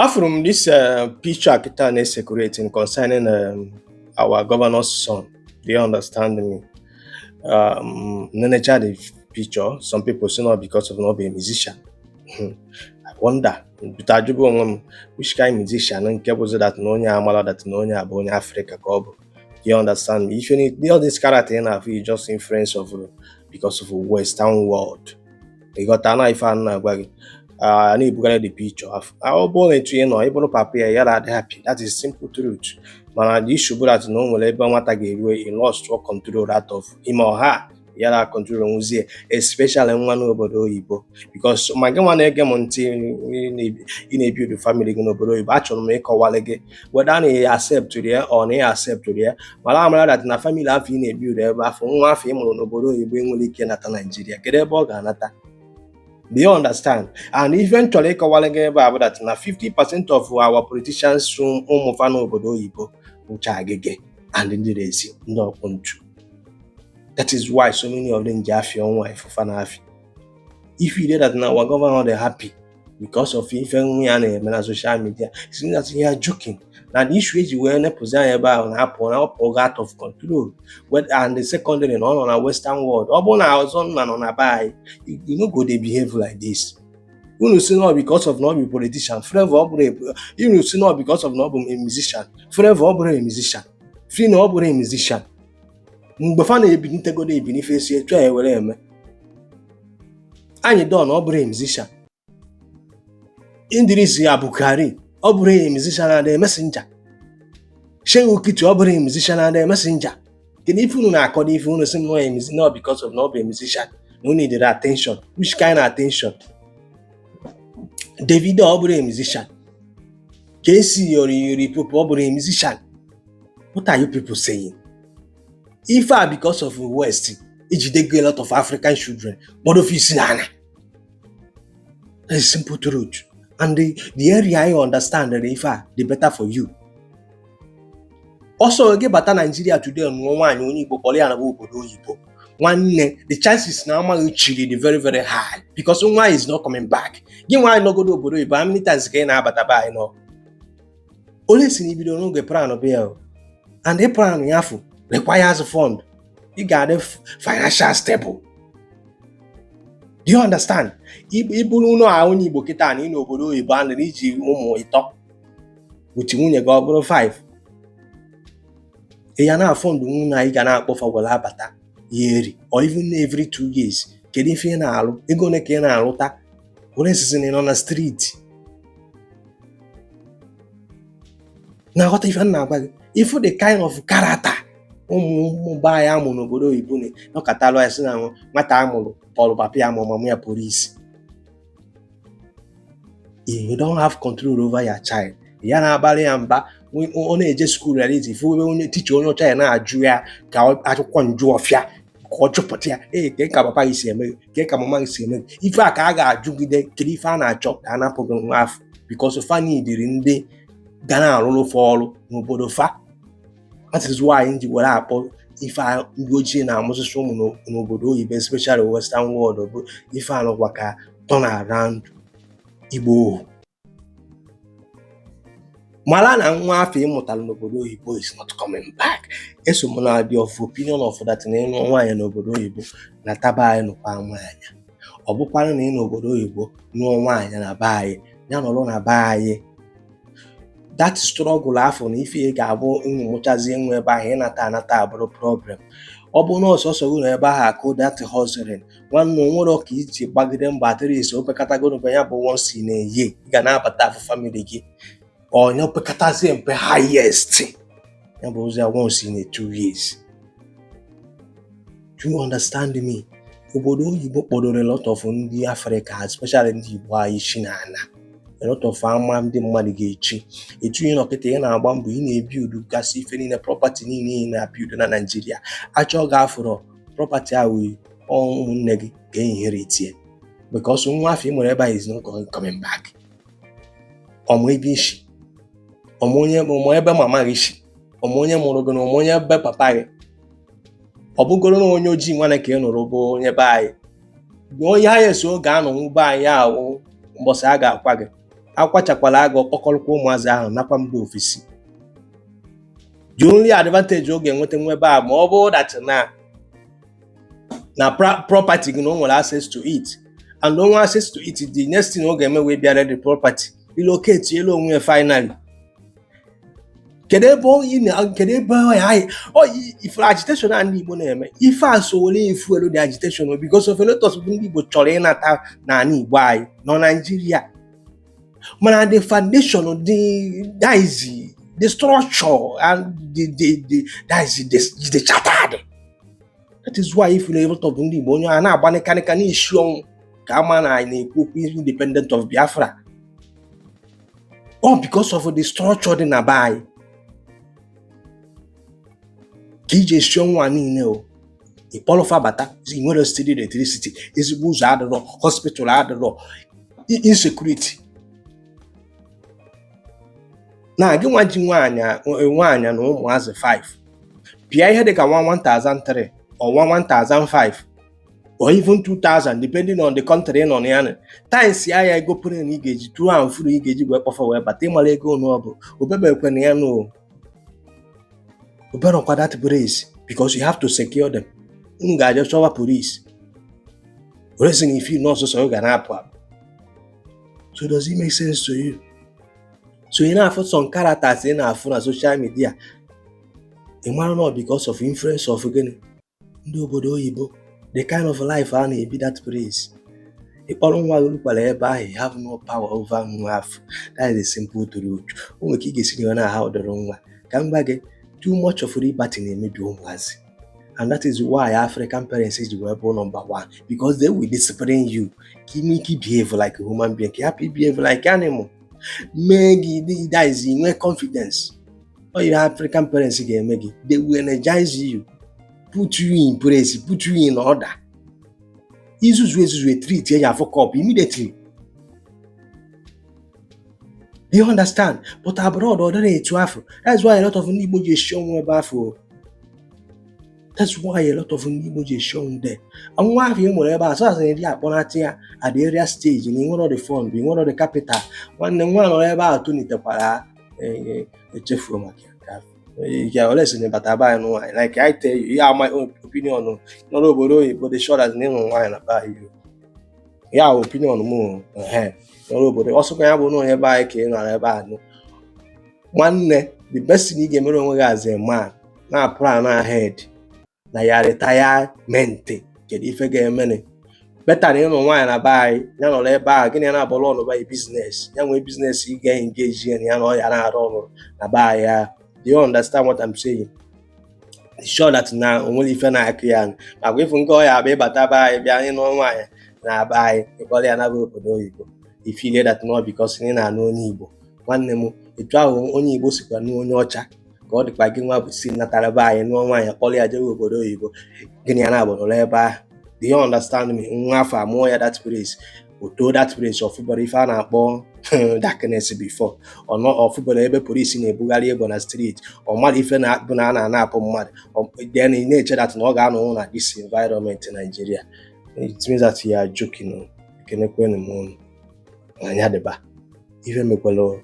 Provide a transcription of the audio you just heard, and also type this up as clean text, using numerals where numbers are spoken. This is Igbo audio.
Afụrụ m this picture kịta na-ecirculating concerning our governor's son. Do you understand me? Nenecha the picture, some people say not because of not being a musician. I wonder, but ajụgo onwe m which kind musician nke bụzi that na onye amala that na onye a bụ onye Africa ka ọ bụ. Do you understand me? If you need all this character ị na-afụ is just influence of because of Western world. Ị ghọta na ife a na-agwa gị, a na-ebugara the picture afọ ọ bụrụ na etu ị nọ ị bụrụ papa ya, ya adị happy. That is simple truth. Mana the issue bụ that na o nwere ebe nwata ga-erue, he lost all control out of him or her, ya na control nwuzie, especially nwa n'obodo oyibo, because ma gị nwa na-ege m ntị, ị na-ebi family gị n'obodo oyibo. Achọrọ m ịkọwalị gị, whether na ị accept ya or na ị accept ya, mara amara that na family afọ ị na-ebi ebe afọ nwa afọ ị mụrụ n'obodo oyibo enwere ike nata Naijiria. Kedu ebe ọ ga-anata? Do you understand? And ife m chọrọ ịkọwara gị ebe a bụ that na 50% of our politicians, ụmụ fa n'obodo oyibo bụcha agịgị and ndị rezi ndị ọkpụ ntu. That is why so many of them ji afịa ọnwa ifufa na afịa. If you dey that na our governor dey happy because of ife nwa ya na-eme na social media, it's that he are joking. Na the issue eji wee nepụzi anya ebe ahụ na-apụ na ọ pụgo out of control. Well, and the secondary na ọ nọ na Western world. Ọ bụrụ na ọzọ nna nọ na be anyị, you no go dey behave like this. Unu si na because of na ọ bụ politician, Flavour ọ bụrụ. Unu si na because of na ọ bụ a musician, Flavour ọ bụrụ a musician, Phyno ọ bụrụ a musician. Mgbe fa na-ebinitegodo ebinife esi etu a ewere eme anyị don, ọ bụrụ a musician. Idris Abdulkarim ọ bụrụ a musician and a messenger. Seun Kuti ọ bụrụ a musician and a messenger. Kedu ife unu na-akọ n'ife unu si m no because of na ọ bụ a musician na unu needed attention? Which kind of attention? Davido ọ bụrụ a musician. Kcee Oripopo ọ bụrụ a musician. What are you people saying? Ife a because of West ejidego a lot of African children kpọrọ isi n'ala. That is simple truth. And the area I understand the ife a, the better for you. Ọsọ gị bata Nigeria today, nụọ nwaanyị onye Igbo, kpọrọ ya na obodo oyibo, nwanne, the chances na amaghị chiri dị very very high, because nwa is not coming back. Gị nwaanyị nọgodo obodo oyibo, how many times ka ị na-abata be anyị nọ? Ole si na ibido n'oge plan bịa o, and ị plan ya afụ requires fund. Ị ga-adị financial stable. Do you understand? Ị bụrụ ụlọ a onye Igbo kịta na ị n'obodo oyibo a nara iji ụmụ ịtọ with nwunye gị, ọ bụrụ 5, ị ya na-afọndụ nwunye anyị ga na-akpọfa were abata ya eri or even every 2 years. Kedu ife ị na-alụ? Ego ole ka ị na-alụta? Were nsizi na ị nọ na street na-aghọta ife m na-agwa gị. Ifu the kind of character ụmụ ụmụ be anyị amụ n'obodo oyibo nọkatalụ ya sị na nwata amụrụ kpọrọ papa ya ma mama ya polisi. You don't have control over your child. Ya na-abalị ya mba, ọ na-eje school ya izi ifu ebe onye teacher onye ọcha ya na-ajụ ya ka akwụkwọ nju ọfịa ka ọ jụpụta ya, ee, ke ka papa gị si eme gị, ke ka mama gị si eme gị. Ife a ka a ga-ajụgide. Kedu ife a na-achọ ka a napụ gị nwa afọ? Because fa nidiri ndị ga na-arụrụ fa ọrụ n'obodo fa. That is why m ji were akpọ ife a ndị ojii na-amụsịsị ụmụ n'obodo oyibo, especially Western world, bụ ife anụkwa ka turn around Igbo ohu. Mara na nwa afọ ị mụtara n'obodo oyibo is not coming back. Eso m na the of opinion of that na ịnụ nwaanyị n'obodo oyibo na taba anyị nụkwa nwaanyị. Ọ bụkwanụ na ị n'obodo oyibo nụọ nwaanyị na be anyị, ya nọrọ na be anyị. That struggle afọ na ife ị ga-abụ unu mụchazie nwa ebe ahụ, ịnata anata abụrụ problem. Ọ bụ na ọsọsọ unu ebe ahụ akụ that hustling, nwanne, onwere ka iji gbagide mbọ. At least opekatagoro mpe ya bụ once in a year ị ga na-abata afụ family gị. Onye opekatazie mpe, highest ya bụ ụzọ ya once in a 2 years. Do you understand me? Obodo oyibo kpọdoro a lot of ndị Afrịka, especially ndị Igbo anyị, chi na ana. A lot of ama ndị mmadụ ga-echi etu ị nọ kịta. Ị na-agba mbọ, ị na-ebuild gasị ife niile, property niile ị na-abuild na Naịjirịa, achọ gị afụrọ property ahụ, ụmụnne gị ga-inherit ya, because nwa afọ ị nwere ebe a is not coming back. Ọmụ ebe isi, ọmụ onye, ọmụ ebe mama gị si, ọmụ onye mụrụ gị na ọmụ onye ebe papa gị. Ọ bụgoro na onye ojii nwanne ka ị nụrụ bụ onye be anyị, onye ha eso oge anọ be anyị ahụ, mbọsị a ga-akwa gị. Akwachakwala agụ kpọkọrọkwa ụmụazị ahụ nakwa mba ofesi. The only advantage ọ ga-enweta nwa ebe a, ma ọ bụrụ that na property gị na o nwere access to it, and o nwere access to it, the next thing ọ ga-eme wee bịara the property, relocate elu onwe ya finally. Kedu ebe kedu ebe ọ ya ọ ifuru agitation a ndị Igbo na-eme? Ife a so were efuelu the agitation because of a lot of ndị Igbo chọrọ ịnata n'ala Igbo anyị nọ Nigeria, mana the foundation, the that is the structure and the that is the shattered. That is why if a lot of ndị Igbo, onye a na-agba nịkanịka n'isi ọnwụ ka ama na anyị na-ekwu okwu independent of Biafra, all because of the structure dị na be anyị ka iji esi ọnwụ a niile. O ịkpọrọfa bata, ị nwere steady electricity, ezigbo ụzọ adịrọ, hospital adịrọ, insecurity na gị nwa ji nwaanyị nwaanyị na ụmụazị 5 pịa ihe dịka 1003 or 1005 or even 2000, depending on the country ị nọ na ya nọ, times ya ya ego plane ị ga-eji to and fro, ị ga-eji wee kpọfa wee bata, ịmara ego onu ọ bụ obebekwe na ya nụ oberọkwa that place, because you have to secure them. Unu ga-aje chọwa police oresi na ifi n'ọsọsọ ị ga na-apụ apụ. So does it make sense to you? So ị na-afụ some characters ị na-afụ na social media, ị mara na ọ because of influence of gịnị? Ndị obodo oyibo, the kind of life a na-ebi that place. Ịkpọrọ nwa gị rukwara ebe ahụ, you have no power over nwa afọ. That is the simple truth. O nwere ka ị ga-esi na ha ụdịrị nwa ka m gwa gị, too much of liberty na-emebi ụmụazị, and that is why African parents ji wee bụ number one, because they will discipline you ka ị nwee ike behave like a human being, ka ị hapụ behave like animal, mee gị, that is, nwee confidence. Ọ ihe African parents ga-eme gị, they will energize you, put you in place, put you in order. Izuzu ezuzu, treat ya afọ cup immediately. Do you understand? But abroad, ọ dịrị etu afọ. That's why a lot of ndị Igbo ji esi ọnwụ ebe afọ. That's why a lot of ndị Igbo ji esi ọnwụ there. Nwa ahụ ị mụrụ ebe a, sọ asị akpọnata ya at the area stage na ị nwere the fund, ị nwere the capital. Nwanne, nwa nọrọ ebe ahụ tolitekwara, echefuo maka ya nke afọ. Ya ole si na bata be anyị nwaanyị, like I tell you, ya my own opinion, nọrọ obodo oyibo dị sure that na ịnụ nwaanyị na be anyị. Ya opinion m, ehe, nọrọ obodo ọsọkwa ya bụ na onye be anyị ka ị nọrọ ebe a nụ. Nwanne, the best thing ị ga-emere onwe gị as a man na plan ahead na ya retirement. Kedu ife ga-emene better na ịnụ nwaanyị na be anyị, ya nọrọ ebe a, gịnị ya na-abụrụ ọnụ by business, ya nwee business ị ga-engage ya na ya na ọ ya na-arụ ọrụ na be anyị ya. Do you understand what I'm saying? Sure that na o nwere ife na-akụ ya makwa ifu nke ọ ya bụ ịbata be anyị bịa ịnụ nwaanyị na be anyị, ịkpọrọ ya naba obodo oyibo, ifile that not because ị na-anụ onye Igbo. Nwanne m, etu ahụ onye Igbo sikwa nụ onye ọcha ka ọ dịkwa gị nwa bụ si natara be anyị nụọ nwaanyị, kpọrọ ya jewe obodo oyibo, gịnị ya na-abụ nọrọ ebe ahụ. Do you understand me? Nwa afọ amụọ ya that place, o too that place, ọfụbara ife a na-akpọ darkness before ọfụbara ebe polisi na-ebugharị egbe na street, ọ mara ife na bụ na a na-anapụ mmadụ. Then ị na-eche that na ọ ga-anọ na this environment Nigeria? It means that you are joking o. Ekenekwenụ m unu anya dịba ife mekwara.